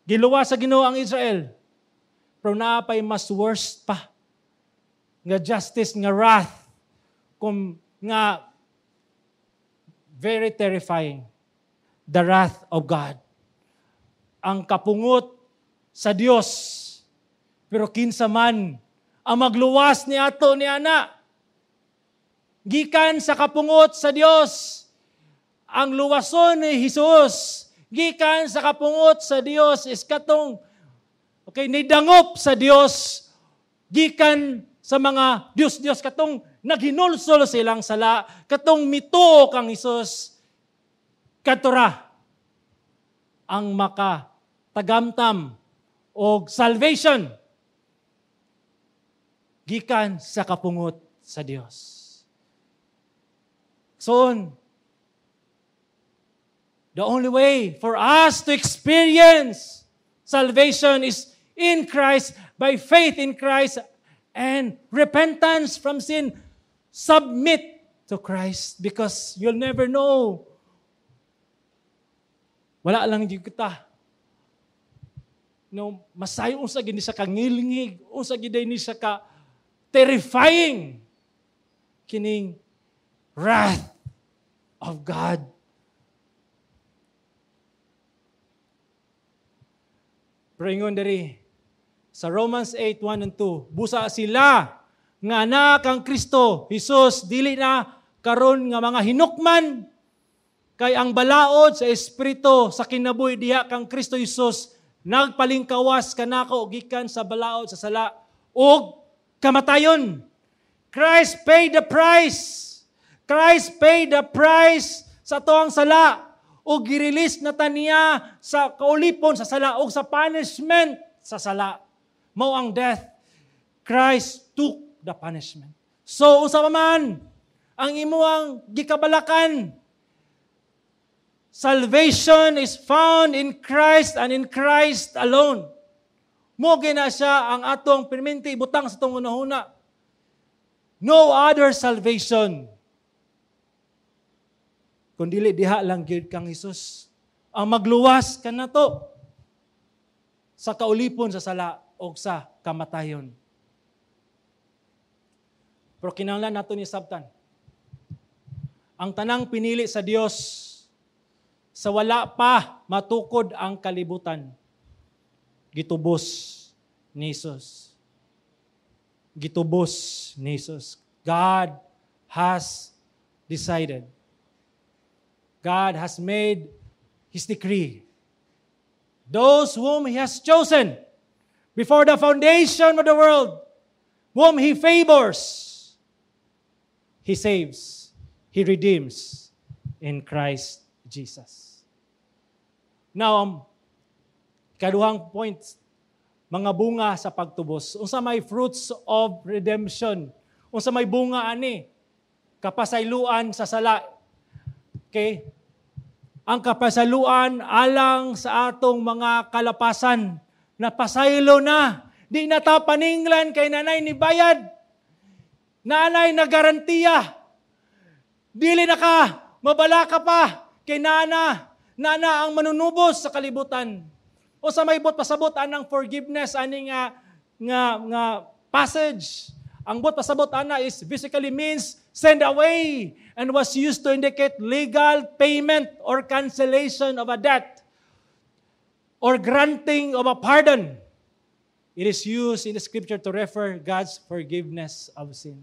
giluwas sa Ginoo ang Israel. Pero naa pay mas worst pa nga justice, nga wrath, kung nga very terrifying, the wrath of God. Ang kapungot sa Dios. Pero kinsa man ang magluwas ni ato ni ana gikan sa kapungot sa Dios? Ang luwason ni Jesus gikan sa kapungot sa Dios is katong, okay, nidangop sa Dios gikan sa mga Dios-Dios, katong naghinulsol silang sala, katong mituo kang Hesus, katura ang maka tagamtam og salvation gikan sa kapungot sa Dios. So, the only way for us to experience salvation is in Christ, by faith in Christ and repentance from sin. Submit to Christ because you'll never know. Wala lang di kita. No, masayo unsa gini sa kangilngig, unsa gid ni sa ka terrifying kining wrath of God. Pero ingon diri sa Romans 8:1 and 2, busa sila nga anak kang Kristo Jesus dili na karon nga mga hinukman, kay ang balaod sa Espiritu sa kinabuhi diha kang Kristo Jesus nagpalingkawas kanako gikan sa balaod sa sala ug kamatayon. Christ paid the price. Christ paid the price sa atoang sala ug gi-release na ta niya sa kaulipon sa sala ug sa punishment sa sala. Mao ang death. Christ took the punishment. So unsa pa man ang imuang gikabalakan, salvation is found in Christ and in Christ alone. Mo gina siya ang atong perminti butang sa atong hunahuna. No other salvation kun dili diha lang gyud kang Hesus ang magluwas kanato sa kaulipon sa sala o sa kamatayon. Pero kinahanglan nato ni sabtan, ang tanang pinili sa Dios sa wala pa matukod ang kalibutan, gitubos ni Jesus. Gitubos ni Jesus. God has decided. God has made His decree. Those whom He has chosen before the foundation of the world, whom He favors, He saves, He redeems in Christ Jesus. Now, kaduhang point, mga bunga sa pagtubos. Unsa may fruits of redemption? Unsa may bunga ani? Kapasayloan sa sala. Okay? Ang kapasayloan alang sa atong mga kalapasan. Napasaylo na. Di na ta paninglan kay nanay ni bayad. Nanay na garantiya. Dili na ka, mabalaka pa kay nana. Nana ang manunubos sa kalibutan. O sa may buot pasabot anang forgiveness ani nga passage. Ang buot pasabot ana is basically means send away and was used to indicate legal payment or cancellation of a debt or granting of a pardon. It is used in the scripture to refer God's forgiveness of sin.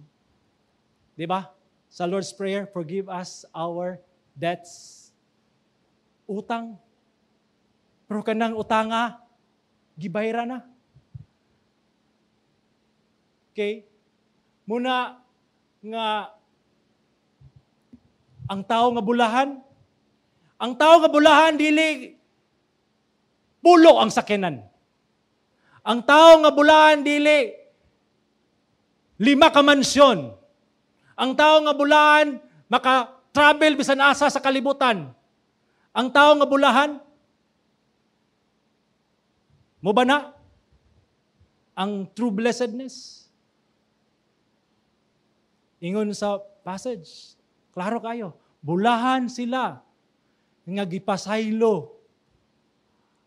Di ba? Sa Lord's Prayer, "Forgive us our debts." Utang. Pero kanang utanga, gibayra na. Okay? Muna nga ang tao nga bulahan dili pulo ang sakyanan. Ang tao nga bulahan dili lima ka mansyon. Ang tao nga bulahan maka-travel bisan asa sa kalibutan. Ang tao nga bulahan mo ba na ang true blessedness? Ingon sa passage, klaro kayo, bulahan sila nga gipasaylo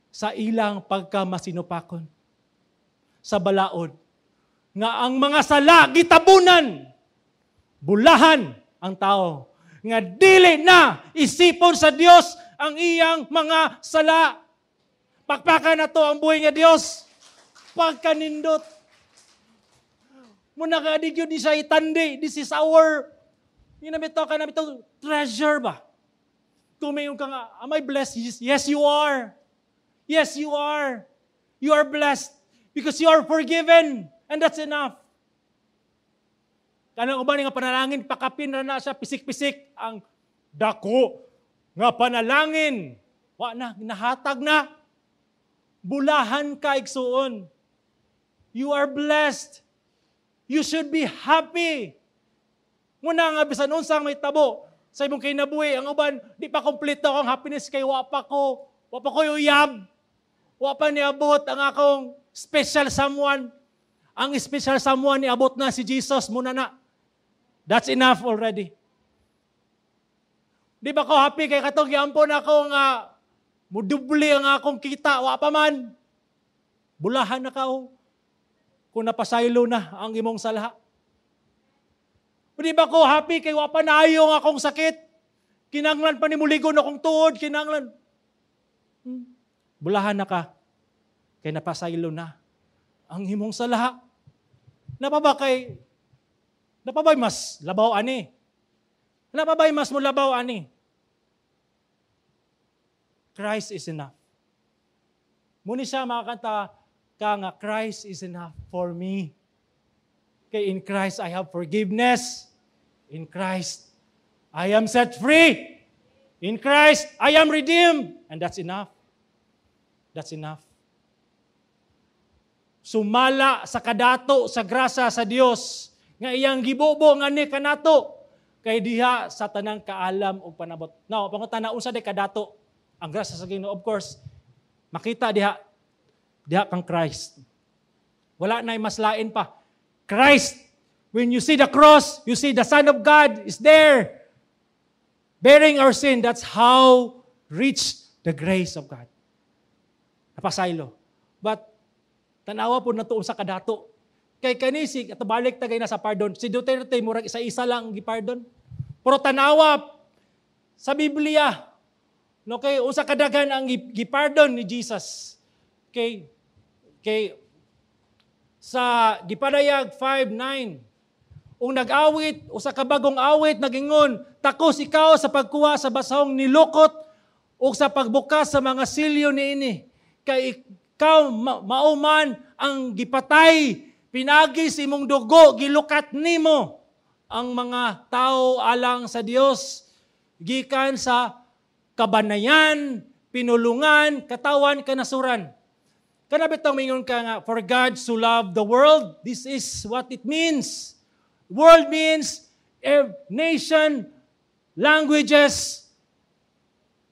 sa ilang pagkamasinupakon sa balaod nga ang mga sala gitabunan. Bulahan ang tao nga dili na isipon sa Dios ang iyang mga sala. Pakpakan na to ang buhi nga Dios. Pagkanindot. Muna ka di gyud ni siya itandi. This is our, yun na bitaw ka na bitaw, treasure ba? Kung may ka nga, "Am I blessed?" Yes, you are. Yes, you are. You are blessed because you are forgiven. And that's enough. Kanang uban nga panalangin, pakapin ra na siya, pisik-pisik ang dako nga panalangin. Wa na, nahatag na. Bulahan ka, igsuon. You are blessed. You should be happy. Muna nga bisan unsang may tabo sa imong kinabuhi, ang uban di pa kompleto akong happiness kay wa pa ko uyab. Wa pa niabot ang akong special someone. Ang special someone niabot na, si Jesus muna na. That's enough already. Di ba ko happy kay katong giampon ako nga mudubli ang akong kita, wa pa man. Bulahan na ka oh, kung napasaylo na ang imong sala. Di ba ko happy kay wa pa naayo ang akong sakit? Kinanglan pa ni muligon akong tuod, kinanglan. Bulahan na ka kay napasaylo na ang imong sala. Napabay mas labaw ani? Napabay mas mo labaw ani? Christ is enough. Muni siya makakanta ka nga Christ is enough for me. Kay in Christ I have forgiveness. In Christ I am set free. In Christ I am redeemed. And that's enough. That's enough. Sumala sa kadato sa grasa sa Dios nga iyang gibobo ngani kanato kay diha sa tanang kaalam ug panabot. Now, pangutana, unsa day kadato ang grasa sa Ginoo? Of course, makita diha kang Christ. Wala na mas lain pa. Christ, when you see the cross, you see the Son of God is there bearing our sin. That's how rich the grace of God. Napasaylo. But tanawa po nato sa kadato. Kay kani si ato balik tagay na sa pardon. Si Duterte murag isa-isa lang gi-pardon. Pero tanawa sa Biblia, no, kay usa kadaghan ang gi-pardon ni Jesus. Kay sa gipadayag 5:9, ug nag-awit usa ka bagong awit nagingon, "Takos ikaw sa pagkuha sa basahong nilukot ug sa pagbukas sa mga silyo niini, kay ikaw mao man ang gipatay, pinagi sa imong dugo gilukat nimo ang mga tao alang sa Dios gikan sa kabanayan, pinulungan, katawan, kanasuran." Kana bitong mingon ka nga, for God so loved the world, this is what it means. World means a nation, languages,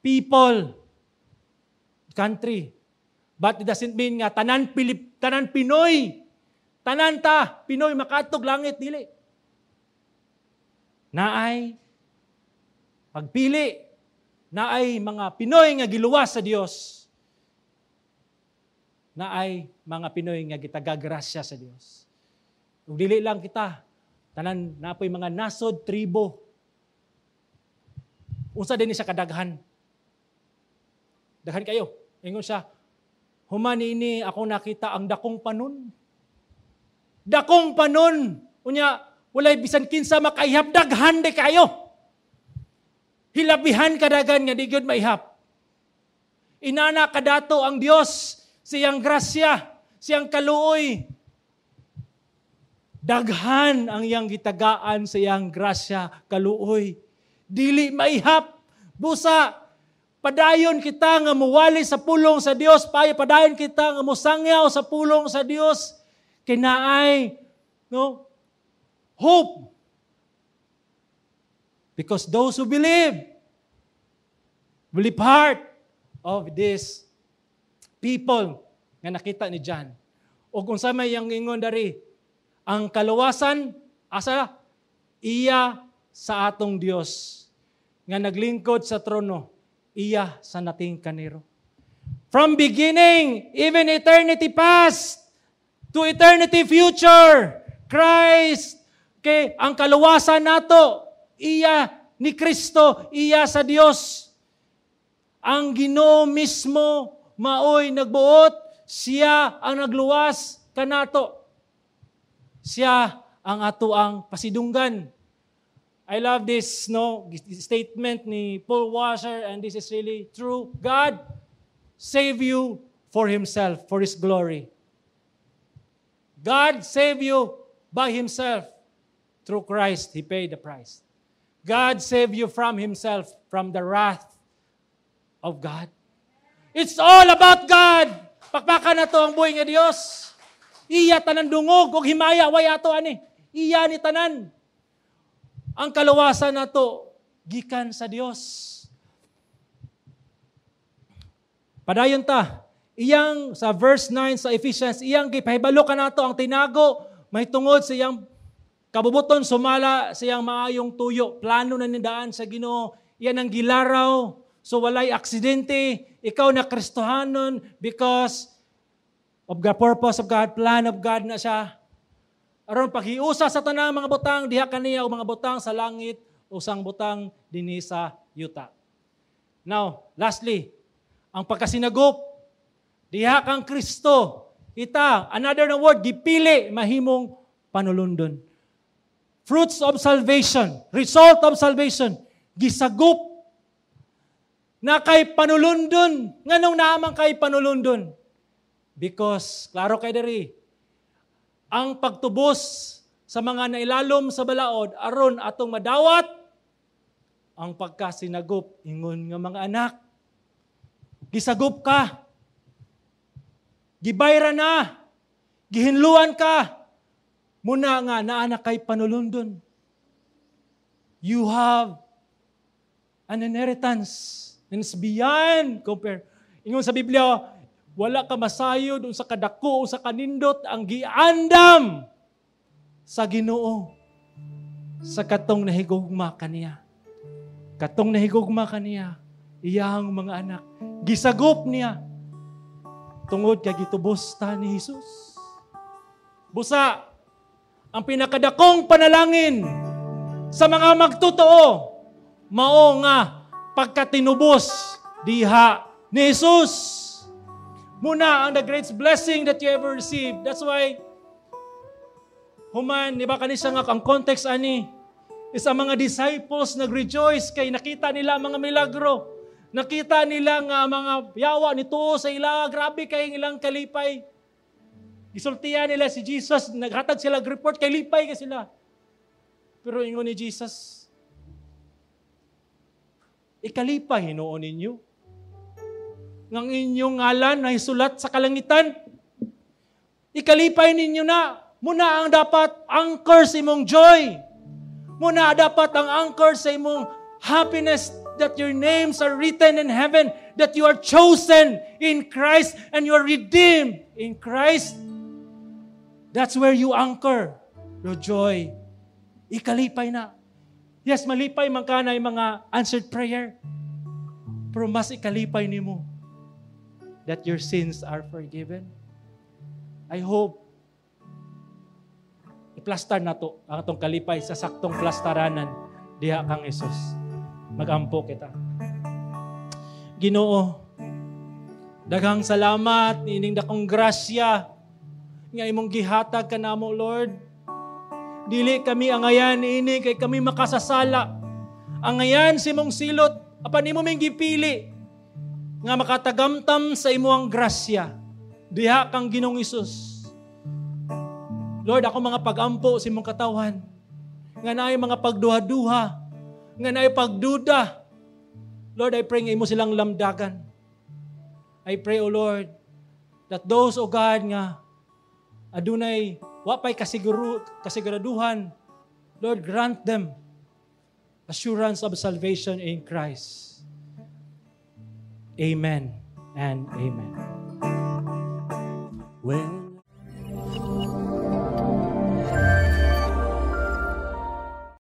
people, country. But it doesn't mean nga tanan Pinoy, tanan ta Pinoy makaadtog langit, dili. Naay pagpili, naay mga Pinoy nga giluwas sa Dios. Naay mga Pinoy nga gitagagrasya sa Dios. Ug dili lang kita, tanan napoy mga nasod, tribo. Unsa din siya kadaghan? Daghan kayo. Ingon siya, human ini ako nakita ang dakong panon. Dakong panon. Unya, walay bisan kinsa makaihap, daghan de kayo. Hilabihan kadagan nga di gyud maihap. Inana kadato ang Dios, siyang grasya, siyang kaluoy. Daghan ang iyang gitagaan sa iyang grasya, kaluoy. Dili maihap. Busa, padayon kita nga muwali sa pulong sa Dios, padayon kita nga mosangyaw sa pulong sa Dios. Kay naay, no, hope. Because those who believe will be part of this people nga nakita ni John. O kung sa may yang ingon dari, ang kaluwasan, asa? Iya sa atong Dios nga naglingkod sa trono, iya sa nating kaniro. From beginning, even eternity past, to eternity future, Christ, kay ang kaluwasan nato, iya ni Kristo, iya sa Dios. Ang Ginoo mismo maoy nagbuot, siya ang nagluwas kanato. Siya ang ato ang pasidunggan. I love this, no, statement ni Paul Washer, and this is really true. God save you for Himself, for His glory. God save you by Himself. Through Christ, He paid the price. God save you from Himself, from the wrath of God. It's all about God. Pakpakan na to ang buhi nga Dios. Iya tanan dungog og himaya way ato ani. Iya ni tanan. Ang kaluwasan nato gikan sa Dios. Padayon ta. Iyang sa verse 9 sa Ephesians, iyang gipahibalo kanato ang tinago mahitungod sa iyang kabubuton sumala sa iyang maayong tuyo. Plano na nindaan sa Ginoo. Iyan ang gilaraw. So walay aksidente. Ikaw na Kristohanon because of the purpose of God, plan of God na siya. Aron paghiusa sa tanang mga butang diha kaniya o mga butang sa langit o sang butang dinhi sa yuta. Now, lastly, ang pagkasinagop diha kang Kristo. Kita, another na word, gipili mahimong panulundon. Fruits of salvation, result of salvation, gisagop na kay panulundon. Nganong naamang kay panulundon? Because, klaro kay diri, ang pagtubos sa mga nailalom sa balaod, aron atong madawat, ang pagkasinagop, ingon nga mga anak. Gisagop ka. Gibayra na. Gihinluan ka. Muna nga, naa na kay panulundon. You have an inheritance. And it's beyond compare. Ingon sa Biblia, wala ka masayod unsa kadako, unsa kanindot ang giandam sa Ginoo sa katong nahigugma kaniya. Katong nahigugma kaniya, iyang mga anak, gisagop niya tungod kay gitubos ta ni Jesus. Busa, ang pinakadakong panalangin sa mga magtotoo, mao nga pagkatinubos diha ni Jesus. Muna ang the greatest blessing that you ever received. That's why, human, di ba kanisa nga, ang context ani, is ang mga disciples nag-rejoice kay nakita nila ang mga milagro. Nakita nila nga mga yawa nituo sa ila, grabe kay ilang kalipay. Gisultihan nila si Jesus, naghatag sila report, kay lipay kay sila. Pero ingon ni Jesus, ikalipay hinuon ninyo ng inyong ngalan na isulat sa kalangitan. Ikalipay ninyo na. Muna ang dapat anchor sa imong joy. Muna dapat ang anchor sa imong happiness. that your names are written in heaven, that you are chosen in Christ and you are redeemed in Christ. That's where you anchor your joy. Ikalipay na. Yes, malipay man ka na yung mga answered prayer. Pero mas ikalipay nimo that your sins are forgiven. I hope iplastar nato ang atong kalipay sa saktong plastaranan diha kang Hesus. Magampo kita. Ginoo, daghang salamat ining dakong grasya nga imong gihatag kanamo, Lord. Dili kami angayan niini kay kami makasasala. Angayan sa imong silot apan imo ming gipili nga makatagamtam sa imong grasya diha kang Ginoong Hesus. Lord, ako mga pagampo sa imong katawan nga naay mga pagduha-duha, nga naay pagduda. Lord, I pray nga imo silang lamdagan. I pray, O Lord, that those, O God, nga adunay wa pay kasiguraduhan, Lord, grant them assurance of salvation in Christ. Amen and amen. When